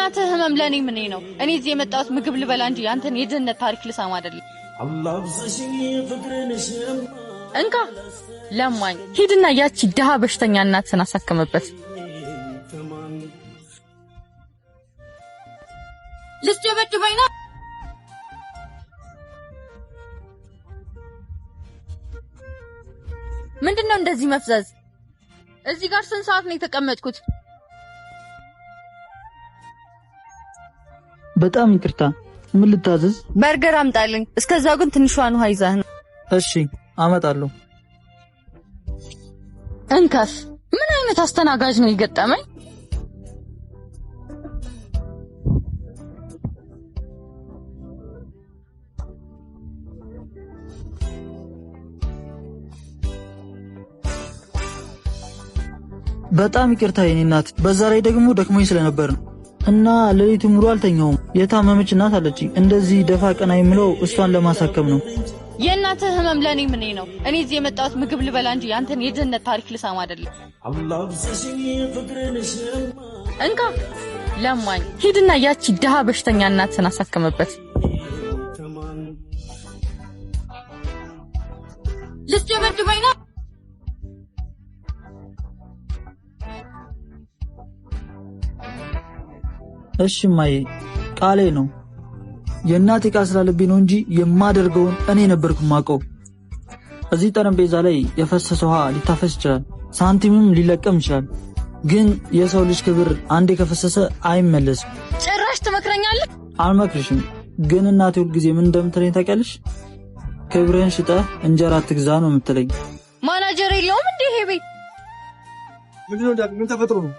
የእናትህ ህመም ለእኔ ምኔ ነው? እኔ እዚህ የመጣሁት ምግብ ልበላ እንጂ ያንተን የድህነት ታሪክ ልሰማ አይደለም። እንካ ለማኝ፣ ሂድና ያቺ ድሃ በሽተኛ እናትህን አሳክምበት። ልትደበድበኝ ነው? ምንድን ነው እንደዚህ መፍዘዝ? እዚህ ጋር ስንት ሰዓት ነው የተቀመጥኩት? በጣም ይቅርታ። ምን ልታዘዝ? በርገር አምጣልኝ። እስከዛው ግን ትንሿን ውሃ ይዘህ ነው። እሺ አመጣለሁ። እንከፍ። ምን አይነት አስተናጋጅ ነው የገጠመኝ? በጣም ይቅርታ የኔ እናት። በዛ ላይ ደግሞ ደክሞኝ ስለነበር ነው እና ሌሊቱ ሙሉ አልተኛውም። የታመመች እናት አለችኝ። እንደዚህ ደፋ ቀና የምለው እሷን ለማሳከም ነው። የእናትህ ህመም ለእኔ ምኔ ነው? እኔ እዚህ የመጣሁት ምግብ ልበላ እንጂ ያንተን የድህነት ታሪክ ልሰማ አይደለም። እንካ ለማኝ፣ ሂድና ያቺ ድሃ በሽተኛ እናትህን አሳክምበት። ልትደበድበኝ ነው? እሺ እማዬ፣ ቃሌ ነው። የእናቴ ቃል ስላለብኝ ነው እንጂ የማደርገውን እኔ ነበርኩ ማቀው። እዚህ ጠረጴዛ ላይ የፈሰሰ ውሃ ሊታፈስ ይችላል፣ ሳንቲምም ሊለቀም ይችላል። ግን የሰው ልጅ ክብር አንዴ ከፈሰሰ አይመለስም። ጭራሽ ትመክረኛለህ? አልመክርሽም፣ ግን እናቴ ሁልጊዜ ምን እንደምትለኝ ታውቂያለሽ? ክብርህን ሽጠህ እንጀራ አትግዛ ነው የምትለኝ። ማናጀር የለውም እንዴ ይሄ ቤት? ምንድነው? ዳግ ምን ተፈጥሮ ነው?